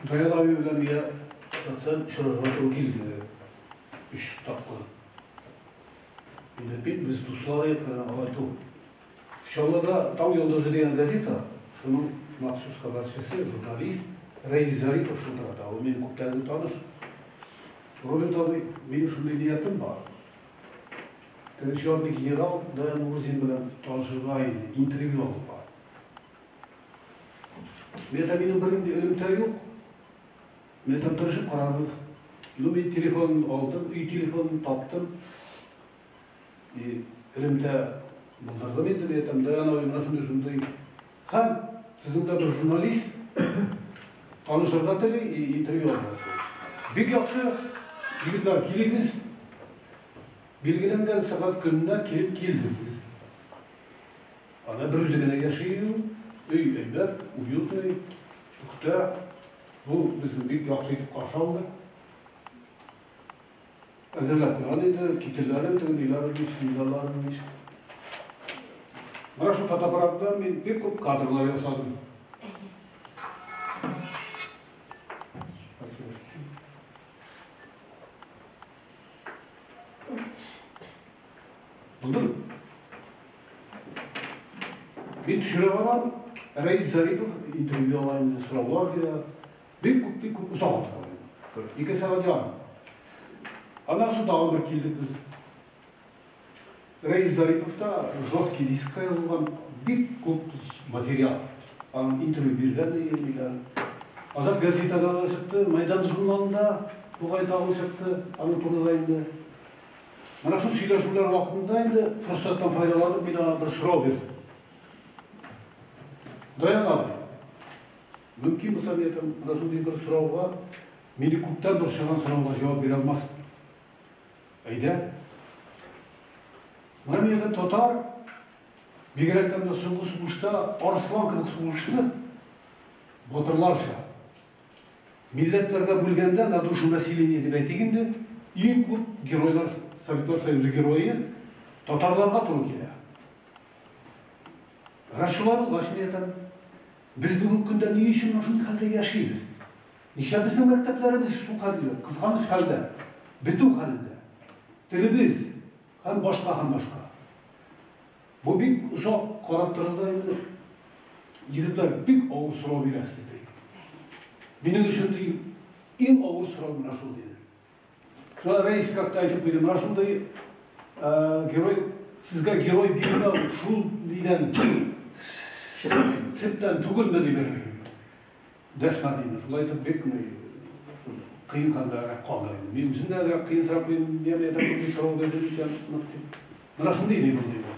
Даян абый белән миңа шәхсән очрашырга туры килде. Өч тапкыр. Инде бит без дуслар идек, алай түгел. Чаллыда Таң йолдызы дигән газета, шуның махсус хәбәрчесе, журналист Рәис Зарипов шылтырата. Ул минем күптәнге таныш. Роберт абый, минем шундый ниятем бар. Теге черный генерал Даян Мурзин белән танышырга инде, интервью алырга. Мин әйтәм, минем бернинди элемтә юк. Мин әйтәм, тырышып карарбыз. Ну, мин телефон алдым, өй телефонын таптым. И элемтә булдырдым инде, мин әйтәм, Даян абый, менә шундый шундый хәл. Сезнең белән бер журналист танышырга тели и интервью алырга тели. Бик яхшы, егетләр, килегез. Билгеләнгән сәгать көненә килеп килдек без. Анда бер үзе генә яши иде ул. Өй әйбәт, уютный, пөхтә. Бу безне бик яхшы итеп каршы алды. Әзерләп куйган иде, кительләрен, тегендиләрен, шундыйларын. Менә шул фотоаппарат белән мин бик күп кадрлар ясадым. Булдымы? Мин төшерә барам, Рәис Зарипов интервью ала инде, сораулар бирә. Бик күп, бик күп озак утыра инде. Бер ике сәгать ярым. Аннан соң тагын бер килдек без. Рәис Зариповта жесткий дискка язылган бик күп материал. Аның интервью биргән дигән. Азат газетада да чыкты, Майдан журналында бугай тагын чыкты, аның турында инде. Менә шул сөйләшүләр вакытында инде форсаттан файдаланып мин аңа бер сорау бирдем. Даян абый, мөмкин булса, мин әйтәм, менә шундый бер сорауга, мине күптән борчыган сорауга җавап бирә алмассың. Әйдә. Менә мин әйтәм, татар, бигрәк тә менә соңгы сугышта арыслан кебек сугышты, батырларча. Милләтләргә бүлгәндә, на душу населения дип әйтик инде, иң күп геройлар, Советлар Союзы герое татарларга туры килә. Раз шулай булгач, мин әйтәм, без бүгенге көндә ни өчен менә шундый хәлдә яшибез? Нишләп безнең мәктәпләребез шул хәтле кызганыч хәлдә, бетү хәлендә? Телебез һәм башка һәм башка. Бу бик озак карап торды да инде. Егетләр, бик авыр сорау бирәсез, ди. Минем өчен, ди, иң авыр сорау менә шул, диде. Шуңа рәис как-то әйтеп куйды, менә шундый герой, сезгә герой бирмәү шул нидән, цептән түгелме, дип. Дәшмәде инде. Шулай итеп бик кыен хәлдәрәк калды инде. Мин үзем дә әзрәк кыен сорап куйдым, нигә мин әйтәм, мондый сорау бирдем икән, нык дип. Менә шундый иде булды инде.